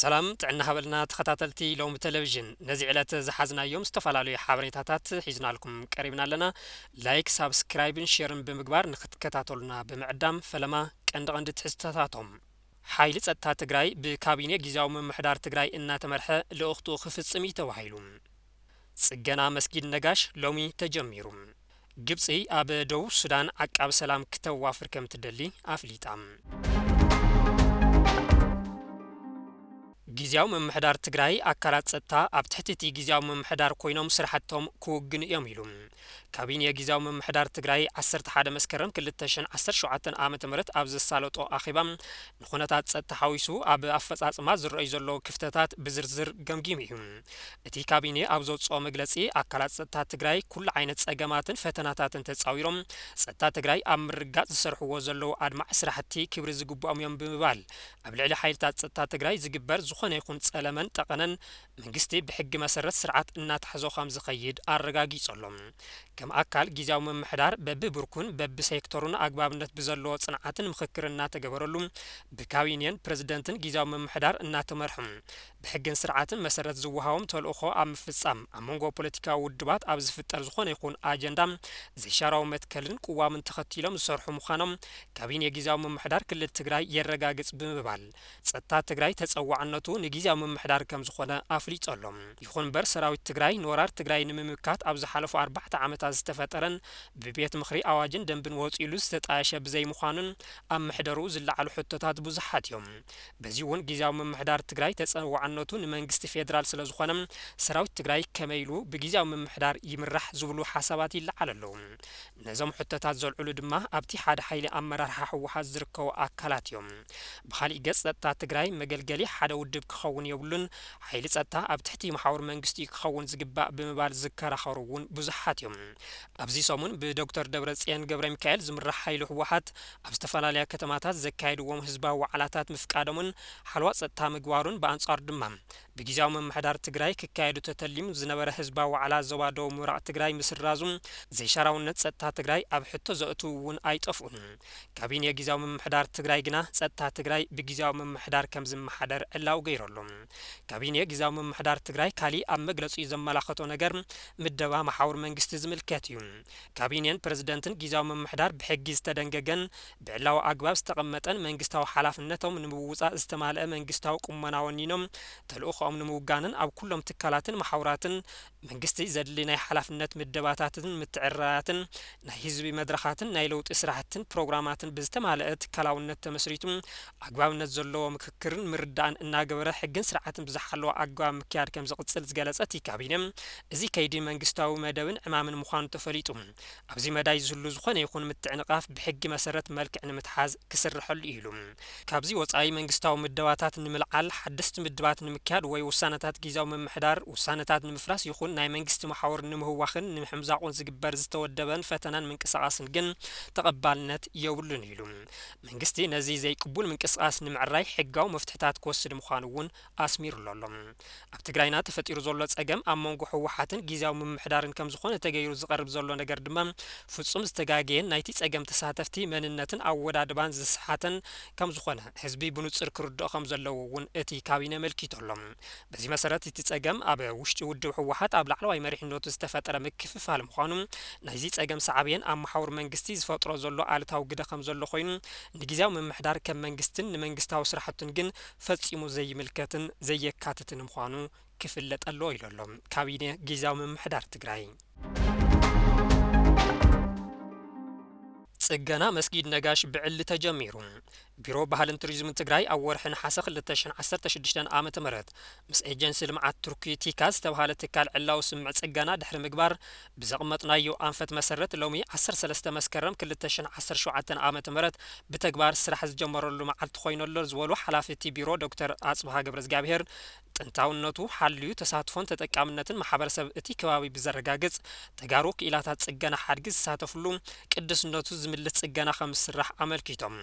ሰላም ጥዕና ሃበልና ተኸታተልቲ ሎሚ ቴሌቪዥን፣ ነዚ ዕለት ዝሓዝናዮም ዝተፈላለዩ ሓበሬታታት ሒዝናልኩም ቀሪብና ኣለና። ላይክ፣ ሳብስክራይብን ሼርን ብምግባር ንክትከታተሉና ብምዕዳም፣ ፈለማ ቀንዲ ቀንዲ ትሕዝቶታቶም። ሓይሊ ጸጥታ ትግራይ ብካቢኔ ግዝያዊ ምምሕዳር ትግራይ እናተመርሐ ልእኽቱ ክፍጽም እዩ ተባሂሉ። ጽገና መስጊድ ነጋሽ ሎሚ ተጀሚሩ። ግብጺ ኣብ ደቡብ ሱዳን ዓቃቢ ሰላም ክተዋፍር ከም ትደሊ ኣፍሊጣ። ግዝያዊ ምምሕዳር ትግራይ ኣካላት ጸጥታ ኣብ ትሕቲ እቲ ግዝያዊ ምምሕዳር ኮይኖም ስራሕቶም ክውግኑ እዮም ኢሉ። ካቢኔ ግዝያዊ ምምሕዳር ትግራይ ዓሰርተ ሓደ መስከረም ክልተ ሽሕን ዓሰርተ ሸውዓተን ዓመተ ምህረት ኣብ ዘሳለጦ ኣኼባ ንኹነታት ጸጥታ ሓዊሱ ኣብ ኣፈጻጽማ ዝረኣዩ ዘለዉ ክፍተታት ብዝርዝር ገምጊሙ እዩ። እቲ ካቢኔ ኣብ ዘውጽኦ መግለጺ ኣካላት ጸጥታ ትግራይ ኩሉ ዓይነት ጸገማትን ፈተናታትን ተጻዊሮም ጸጥታ ትግራይ ኣብ ምርግጋጽ ዝሰርሕዎ ዘለዉ ኣድማዒ ስራሕቲ ክብሪ ዝግብኦም እዮም ብምባል ኣብ ልዕሊ ሓይልታት ጸጥታ ትግራይ ዝግበር ዝኾነ ይኹን ጸለመን ጠቐነን መንግስቲ ብሕጊ መሰረት ስርዓት እናተሓዞ ከም ዝኸይድ ኣረጋጊጹ ኣሎ። ከም ኣካል ግዝያዊ ምምሕዳር በብብርኩን በብሴክተሩን ኣግባብነት ብዘለዎ ጽንዓትን ምኽክር እናተገበረሉ ብካቢኔን ፕረዚደንትን ግዝያዊ ምምሕዳር እናተመርሑ ብሕግን ስርዓትን መሰረት ዝወሃቦም ተልእኾ ኣብ ምፍጻም ኣብ መንጎ ፖለቲካዊ ውድባት ኣብ ዝፍጠር ዝኾነ ይኹን ኣጀንዳ ዘይሻራዊ መትከልን ቅዋምን ተኸቲሎም ዝሰርሑ ምዃኖም ካቢኔ ግዝያዊ ምምሕዳር ክልል ትግራይ የረጋግጽ ብምባል ጸጥታ ትግራይ ተጸዋዕነቱ ንግዝያዊ ምምሕዳር ከም ዝኾነ ኣፍሊጡ ኣሎ። ይኹን እምበር ሰራዊት ትግራይ ንወራር ትግራይ ንምምካት ኣብ ዝሓለፉ ኣርባዕተ ዓመታት ዝተፈጠረን ብቤት ምኽሪ ኣዋጅን ደንብን ወጺኡሉ ዝተጣየሸ ብዘይምዃኑን ኣብ ምሕደርኡ ዝለዓሉ ሕቶታት ብዙሓት እዮም። በዚ እውን ግዝያዊ ምምሕዳር ትግራይ ተጸዋዕነቱ ንመንግስቲ ፌዴራል ስለ ዝኾነ ሰራዊት ትግራይ ከመይ ኢሉ ብግዝያዊ ምምሕዳር ይምራሕ ዝብሉ ሓሳባት ይለዓሉ ኣለዉ። ነዞም ሕቶታት ዘልዕሉ ድማ ኣብቲ ሓደ ሓይሊ ኣመራርሓ ህወሓት ዝርከቡ ኣካላት እዮም። ብኻሊእ ገጽ ጸጥታ ትግራይ መገልገሊ ሓደ ውድብ ክኸውን የብሉን፣ ሓይሊ ጸጥታ ኣብ ትሕቲ መሓውር መንግስቲ ክኸውን ዝግባእ ብምባል ዝከራኸሩ እውን ብዙሓት እዮም። ኣብዚ ሰሙን ብዶክተር ደብረጽዮን ገብረሚካኤል ዝምራሕ ሓይሊ ህወሓት ኣብ ዝተፈላለያ ከተማታት ዘካየድዎም ህዝባዊ ዋዕላታት ምፍቃዶምን ሓለዋ ጸጥታ ምግባሩን ብኣንጻሩ ድማ ብግዝያዊ ምምሕዳር ትግራይ ክካየዱ ተተሊሙ ዝነበረ ህዝባዊ ዋዕላ ዞባ ደቡብ ምብራቕ ትግራይ ምስራዙ ዘይሻራውነት ጸጥታ ትግራይ ኣብ ሕቶ ዘእትዉ እውን ኣይጠፍኡን። ካቢኔ ግዝያዊ ምምሕዳር ትግራይ ግና ጸጥታ ትግራይ ብግዝያዊ ምምሕዳር ከም ዝመሓደር ዕላዊ ገይሩ ኣሎ። ካቢኔ ግዝያዊ ምምሕዳር ትግራይ ካሊእ ኣብ መግለጺኡ ዘመላኸቶ ነገር ምደባ መሓውር መንግስቲ ዝምልከት እዩ። ካቢኔን ፕረዚደንትን ግዝያዊ ምምሕዳር ብሕጊ ዝተደንገገን ብዕላዊ ኣግባብ ዝተቐመጠን መንግስታዊ ሓላፍነቶም ንምውጻእ ዝተማልአ መንግስታዊ ቁመና ወኒኖም ተልእኾኦም ንምውጋንን ኣብ ኩሎም ትካላትን መሓውራትን መንግስቲ ዘድሊ ናይ ሓላፍነት ምደባታትን ምትዕርራያትን ናይ ህዝቢ መድረኻትን ናይ ለውጢ ስራሕትን ፕሮግራማትን ብዝተማልአ ትካላውነት ተመስሪቱ ኣግባብነት ዘለዎ ምክክርን ምርዳእን እናገበረ ሕግን ስርዓትን ብዝሓለወ ኣገባብ ምክያድ ከም ዝቕጽል ዝገለጸ እቲ ካቢነ፣ እዚ ከይዲ መንግስታዊ መደብን ዕማምን ምዃኑ ተፈሊጡ ኣብዚ መዳይ ዝህሉ ዝኾነ ይኹን ምትዕንቓፍ ብሕጊ መሰረት መልክዕ ንምትሓዝ ክስርሐሉ እዩ ኢሉ። ካብዚ ወጻኢ መንግስታዊ ምደባታት ንምልዓል፣ ሓደስቲ ምድባት ንምክያድ ወይ ውሳነታት ግዝያዊ ምምሕዳር ውሳነታት ንምፍራስ ይኹን ናይ መንግስቲ መሓውር ንምህዋኽን ንምሕምዛቑን ዝግበር ዝተወደበን ፈተናን ምንቅስቓስን ግን ተቐባልነት የብሉን ኢሉ። መንግስቲ ነዚ ዘይቅቡል ምንቅስቓስ ንምዕራይ ሕጋዊ መፍትሕታት ክወስድ ምዃኑ እውን ኣስሚሩሉ ኣሎ። ኣብ ትግራይና ተፈጢሩ ዘሎ ጸገም ኣብ መንጎ ህወሓትን ግዝያዊ ምምሕዳርን ከም ዝኾነ ተገይሩ ዝቐርብ ዘሎ ነገር ድማ ፍጹም ዝተጋገየን ናይቲ ጸገም ተሳተፍቲ መንነትን ኣወዳድባን ዝሰሓተን ከም ዝኾነ ህዝቢ ብንጹር ክርድኦ ከም ዘለዎ እውን እቲ ካቢነ ኣመልኪቱ ኣሎ። በዚ መሰረት እቲ ጸገም ኣብ ውሽጢ ውድብ ህወሓት ኣብ ላዕለዋይ መሪሕነቱ ዝተፈጠረ ምክፍፋል ምዃኑ ናይዚ ጸገም ሳዕቤን ኣብ መሓውር መንግስቲ ዝፈጥሮ ዘሎ ኣሉታዊ ግደ ከም ዘሎ ኮይኑ ንግዝያዊ ምምሕዳር ከም መንግስትን ንመንግስታዊ ስራሕቱን ግን ፈጺሙ ዘይምልከትን ዘየካትትን ምዃኑ ክፍለጥ ኣለዎ ኢሉ ኣሎ ካቢነ ግዝያዊ ምምሕዳር ትግራይ። ጽገና መስጊድ ነጋሽ ብዕሊ ተጀሚሩ። ቢሮ ባህልን ቱሪዝምን ትግራይ ኣብ ወርሒ ነሓሰ ክልተ ሽሕን ዓሰርተ ሽዱሽተን ዓመተ ምህረት ምስ ኤጀንሲ ልምዓት ቱርኪ ቲካ ዝተባህለ ትካል ዕላዊ ስምምዕ ጽገና ድሕሪ ምግባር ብዘቕመጥናዮ ኣንፈት መሰረት ሎሚ ዓሰርተ ሰለስተ መስከረም ክልተ ሽሕን ዓሰርተ ሸውዓተን ዓመተ ምህረት ብተግባር ስራሕ ዝጀመረሉ መዓልቲ ኮይኑ ኣሎ ዝበሉ ሓላፊ እቲ ቢሮ ዶክተር ኣጽብሃ ገብረእግዚኣብሄር ጥንታውነቱ ሓልዩ ተሳትፎን ተጠቃምነትን ማሕበረሰብ እቲ ከባቢ ብዘረጋግጽ ተጋሩ ክኢላታት ጽገና ሓድጊ ዝሳተፍሉ ቅዱስነቱ ዝምል ዝምልስ ጽገና ከም ዝስራሕ ኣመልኪቶም።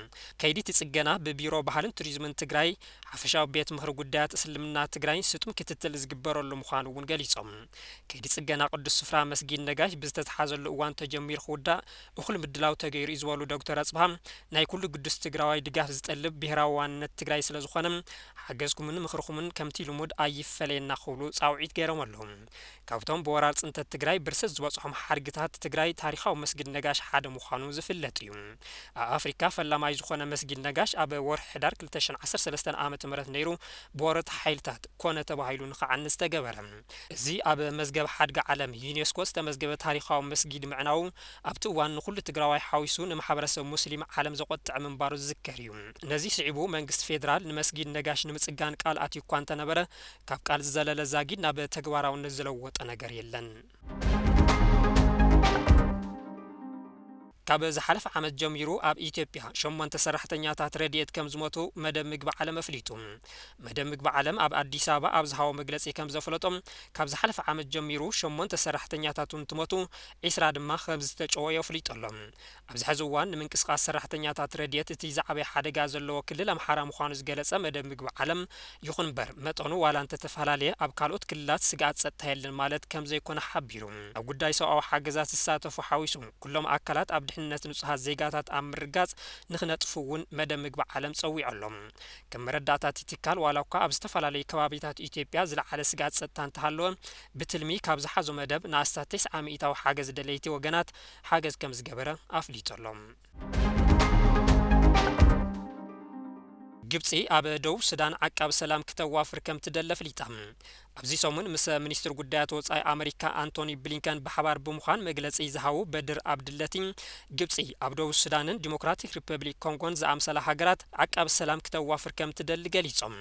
ከይዲ እቲ ጽገና ብቢሮ ባህልን ቱሪዝምን ትግራይ፣ ሓፈሻዊ ቤት ምኽሪ ጉዳያት እስልምና ትግራይን ስጡም ክትትል ዝግበረሉ ምዃኑ እውን ገሊጾም። ከይዲ ጽገና ቅዱስ ስፍራ መስጊድ ነጋሽ ብዝተተሓዘሉ እዋን ተጀሚሩ ክውዳእ እኹል ምድላው ተገይሩ እዩ ዝበሉ ዶክተር ኣጽብሃ፣ ናይ ኩሉ ግዱስ ትግራዋይ ድጋፍ ዝጠልብ ብሄራዊ ዋንነት ትግራይ ስለ ዝኾነ፣ ሓገዝኩምን ምኽርኹምን ከምቲ ልሙድ ኣይፈለየና ክብሉ ጻውዒት ገይሮም ኣለዉ። ካብቶም ብወራር ጽንተት ትግራይ ብርሰት ዝበጽሖም ሓድግታት ትግራይ ታሪኻዊ መስጊድ ነጋሽ ሓደ ምዃኑ ዝፍለጥ እዩ። ኣብ ኣፍሪካ ፈላማይ ዝኾነ መስጊድ ነጋሽ ኣብ ወርሒ ሕዳር ክልተ ሽሕን ዓሰርተ ሰለስተን ዓመተ ምህረት ነይሩ ብወረርቲ ሓይልታት ኮነ ተባሂሉ ንኽዓኒ ዝተገበረ። እዚ ኣብ መዝገብ ሓድጊ ዓለም ዩኔስኮ ዝተመዝገበ ታሪኻዊ መስጊድ ምዕናዉ ኣብቲ እዋን ንኹሉ ትግራዋይ ሓዊሱ ንማሕበረሰብ ሙስሊም ዓለም ዘቖጥዐ ምንባሩ ዝዝከር እዩ። ነዚ ስዒቡ መንግስቲ ፌዴራል ንመስጊድ ነጋሽ ንምጽጋን ቃል ኣትዩ እኳ እንተነበረ፣ ካብ ቃል ዝዘለለ ዛጊድ ናብ ተግባራውነት ዝለወጠ ነገር የለን። ካብ ዝሓለፈ ዓመት ጀሚሩ ኣብ ኢትዮጵያ ሸሞንተ ሰራሕተኛታት ረድኤት ከም ዝሞቱ መደብ ምግቢ ዓለም ኣፍሊጡ። መደብ ምግቢ ዓለም ኣብ ኣዲስ ኣበባ ኣብ ዝሃቦ መግለጺ ከም ዘፍለጦ፣ ካብ ዝሓለፈ ዓመት ጀሚሩ ሸሞንተ ሰራሕተኛታት እንትሞቱ፣ ዒስራ ድማ ከም ዝተጨወዩ ኣፍሊጡ ኣሎ። ኣብዚ ሕዚ እዋን ንምንቅስቓስ ሰራሕተኛታት ረድኤት እቲ ዝዓበየ ሓደጋ ዘለዎ ክልል ኣምሓራ ምዃኑ ዝገለጸ መደብ ምግቢ ዓለም፣ ይኹን እምበር መጠኑ ዋላ እንተተፈላለየ ኣብ ካልኦት ክልላት ስግኣት ጸጥታ የለን ማለት ከም ዘይኮነ ሓቢሩ። ኣብ ጉዳይ ሰብኣዊ ሓገዛት ዝሳተፉ ሓዊሱ ኩሎም ኣካላት ኣብ ድሕንነት ንጹሃት ዜጋታት ኣብ ምርጋጽ ንኽነጥፉ እውን መደብ ምግቢ ዓለም ጸዊዑ ኣሎ። ከም መረዳእታ እቲ ትካል ዋላ እኳ ኣብ ዝተፈላለዩ ከባቢታት ኢትዮጵያ ዝለዓለ ስግኣት ጸጥታ እንተሃለወ፣ ብትልሚ ካብ ዝሓዞ መደብ ንኣስታት ተስዓ ሚእታዊ ሓገዝ ደለይቲ ወገናት ሓገዝ ከም ዝገበረ ኣፍሊጡ ኣሎ። ግብጺ ኣብ ደቡብ ሱዳን ዓቃቢ ሰላም ክተዋፍር ከም ትደሊ ኣፍሊጣ። ኣብዚ ሰሙን ምስ ሚኒስትር ጉዳያት ወጻኢ ኣመሪካ ኣንቶኒ ብሊንከን ብሓባር ብምዃን መግለጺ ዝሃቡ በድር ኣብድለቲ፣ ግብጺ ኣብ ደቡብ ሱዳንን ዲሞክራቲክ ሪፐብሊክ ኮንጎን ዝኣምሰላ ሃገራት ዓቃቢ ሰላም ክተዋፍር ከም ትደሊ ገሊጾም።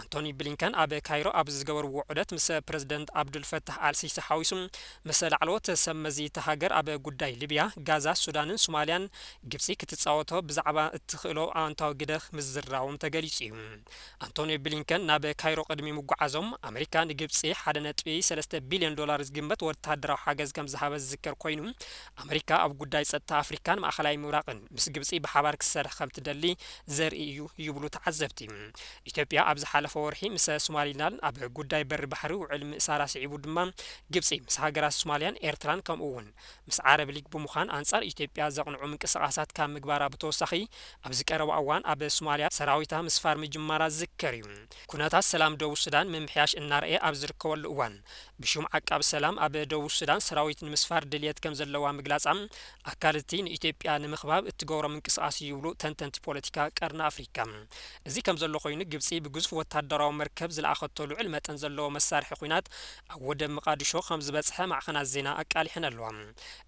ኣንቶኒ ብሊንከን ኣብ ካይሮ ኣብ ዝገበርዎ ዑደት ምስ ፕረዚደንት ኣብዱል ፈታሕ ኣልሲሲ ሓዊሱ ምስ ላዕለዎት ሰብ መዚ እታ ሃገር ኣብ ጉዳይ ሊብያ፣ ጋዛ፣ ሱዳንን ሶማልያን ግብጺ ክትጻወቶ ብዛዕባ እትኽእሎ ኣወንታዊ ግደ ምዝራቦም ተገሊጹ እዩ። ኣንቶኒ ብሊንከን ናብ ካይሮ ቅድሚ ምጉዓዞም ኣመሪካ ንግብጺ ሓደ ነጥቢ ሰለስተ ቢልዮን ዶላር ዝግመት ወታደራዊ ሓገዝ ከም ዝሃበ ዝዝከር ኮይኑ፣ ኣመሪካ ኣብ ጉዳይ ጸጥታ ኣፍሪካን ማእኸላይ ምብራቕን ምስ ግብጺ ብሓባር ክትሰርሕ ከም ትደሊ ዘርኢ እዩ ይብሉ ተዓዘብቲ። ኢትዮጵያ ኣብ ዝሓለፈ ወርሒ ምስ ሶማሊላንድ ኣብ ጉዳይ በሪ ባሕሪ ውዕል ምእሳራ ስዒቡ ድማ፣ ግብጺ ምስ ሃገራት ሶማልያን ኤርትራን ከምኡ እውን ምስ ዓረብ ሊግ ብምዃን ኣንጻር ኢትዮጵያ ዘቕንዑ ምንቅስቓሳት ካብ ምግባራ ብተወሳኺ፣ ኣብዚ ቀረባ እዋን ኣብ ሶማልያ ሰራዊታ ምስፋር ምጅማራ ዝዝከር እዩ። ኩነታት ሰላም ደቡብ ሱዳን ምምሕያሽ እናርኣየ ኣብ ዝርከበሉ እዋን፣ ብሹም ዓቃቢ ሰላም ኣብ ደቡብ ሱዳን ሰራዊት ንምስፋር ድልየት ከም ዘለዋ ምግላጻ፣ ኣካል እቲ ንኢትዮጵያ ንምኽባብ እትገብሮ ምንቅስቓስ እዩ ይብሉ ተንተንቲ ፖለቲካ ቀርኒ ኣፍሪካ። እዚ ከም ዘሎ ኮይኑ፣ ግብጺ ብግዙፍ ወታደራዊ መርከብ ዝለኣኸቶ ልዑል መጠን ዘለዎ መሳርሒ ኲናት ኣብ ወደብ መቓዲሾ ከም ዝበጽሐ ማዕኸናት ዜና ኣቃሊሐን ኣለዋ።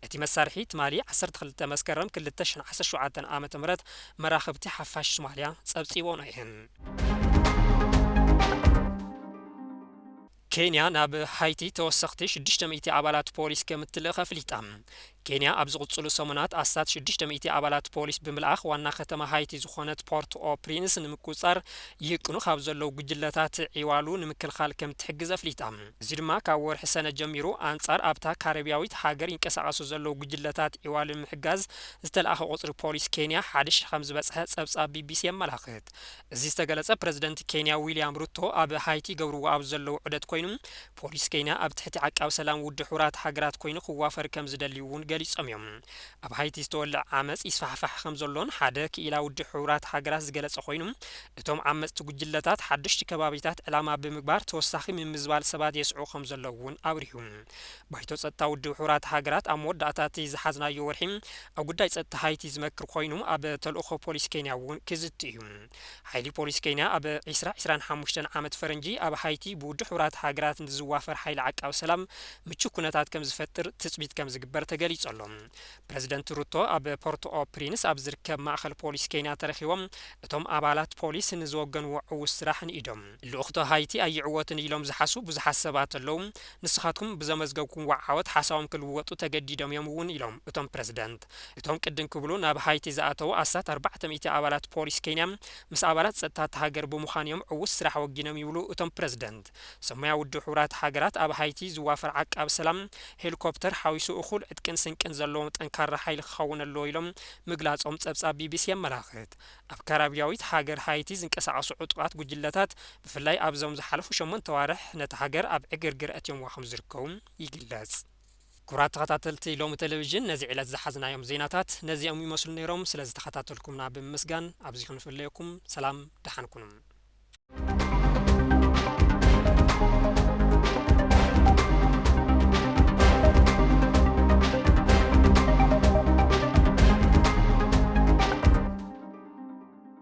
እቲ መሳርሒ ትማሊ ዓሰርተ ክልተ መስከረም ክልተ ሽሕን ዓሰርተ ሸውዓተን ዓመተ ምህረት መራኽብቲ ሓፋሽ ሶማልያ ጸብጺቦን እየን። ኬንያ ናብ ሃይቲ ተወሰኽቲ ሽዱሽተ ሚእቲ ኣባላት ፖሊስ ከም እትልእኽ ኣፍሊጣ። ኬንያ ኣብ ዝቕጽሉ ሰሙናት ኣስታት ሽዱሽተ ሚእቲ ኣባላት ፖሊስ ብምልኣኽ ዋና ከተማ ሃይቲ ዝኾነት ፖርት ኦ ፕሪንስ ንምቁጽጻር ይህቅኑ ካብ ዘለዉ ጉጅለታት ዒዋሉ ንምክልኻል ከም ትሕግዝ ኣፍሊጣ። እዚ ድማ ካብ ወርሒ ሰነ ጀሚሩ ኣንጻር ኣብታ ካሪብያዊት ሃገር ይንቀሳቐሱ ዘለዉ ጉጅለታት ዒዋሉ ንምሕጋዝ ዝተለኣኸ ቁጽሪ ፖሊስ ኬንያ ሓደ ሺሕ ከም ዝበጽሐ ጸብጻብ ቢ ቢ ሲ የመላኽት። እዚ ዝተገለጸ ፕረዚደንት ኬንያ ዊልያም ሩቶ ኣብ ሃይቲ ይገብርዎ ኣብ ዘለዉ ዑደት ኮይኑ፣ ፖሊስ ኬንያ ኣብ ትሕቲ ዓቃቢ ሰላም ውድብ ሕቡራት ሃገራት ኮይኑ ክዋፈር ከም ዝደሊ እውን ገሊጾም እዮም። ኣብ ሃይቲ ዝተወልዐ ዓመጽ ይስፋሕፋሕ ከም ዘሎን ሓደ ክኢላ ውድብ ሕቡራት ሃገራት ዝገለጸ ኮይኑ፣ እቶም ዓመጽቲ ጉጅለታት ሓደሽቲ ከባቢታት ዕላማ ብምግባር ተወሳኺ ምምዝባል ሰባት የስዕቡ ከም ዘለዉ እውን ኣብሪሁ። ባይቶ ጸጥታ ውድብ ሕቡራት ሃገራት ኣብ መወዳእታ እቲ ዝሓዝናዮ ወርሒ ኣብ ጉዳይ ጸጥታ ሃይቲ ዝመክር ኮይኑ፣ ኣብ ተልእኾ ፖሊስ ኬንያ እውን ክዝቲ እዩ። ሓይሊ ፖሊስ ኬንያ ኣብ ዒስራ ዒስራን ሓሙሽተን ዓመት ፈረንጂ ኣብ ሃይቲ ብውድብ ሕቡራት ሃገራት ንዝዋፈር ሓይሊ ዓቃቢ ሰላም ምቹ ኩነታት ከም ዝፈጥር ትጽቢት ከም ዝግበር ተገሊጹ ኣሎ። ፕረዚደንት ሩቶ ኣብ ፖርት ኦ ፕሪንስ ኣብ ዝርከብ ማእኸል ፖሊስ ኬንያ ተረኺቦም፣ እቶም ኣባላት ፖሊስ ንዝወገንዎ ዕዉት ስራሕ ንኢዶም። ልኡኽቶ ሃይቲ ኣይዕወትን ኢሎም ዝሓስቡ ብዙሓት ሰባት ኣለዉ፣ ንስኻትኩም ብዘመዝገብኩምዎ ዓወት ሓሳቦም ክልወጡ ተገዲዶም እዮም እውን ኢሎም እቶም ፕረዚደንት። እቶም ቅድም ክብሉ ናብ ሃይቲ ዝኣተዉ ኣስታት ኣርባዕተ ሚእቲ ኣባላት ፖሊስ ኬንያ ምስ ኣባላት ጸጥታ እታ ሃገር ብምዃን እዮም ዕዉት ስራሕ ወጊኖም ይብሉ እቶም ፕረዚደንት። ሰሙያ ውድብ ሕቡራት ሃገራት ኣብ ሃይቲ ዝዋፈር ዓቃቢ ሰላም ሄሊኮፕተር ሓዊሱ እኹል ዕጥቅን ቅን ዘለዎ ጠንካራ ሓይሊ ክኸውን ኣለዎ ኢሎም ምግላጾም ጸብጻብ ቢቢሲ የመላኽት። ኣብ ካራቢያዊት ሃገር ሃይቲ ዝንቀሳቐሱ ዕጡቓት ጉጅለታት ብፍላይ ኣብዞም ዝሓለፉ ሸሞንተ ኣዋርሕ ነታ ሃገር ኣብ ዕግርግር ኣእትዮምዋ ከም ዝርከቡ ይግለጽ። ክቡራት ተኸታተልቲ ሎሚ ቴሌቪዥን ነዚ ዕለት ዝሓዝናዮም ዜናታት ነዚኦም ይመስሉ ነይሮም። ስለ ዝተኸታተልኩምና ብምምስጋን ኣብዚ ክንፍለየኩም። ሰላም ደሓን ኩኑ።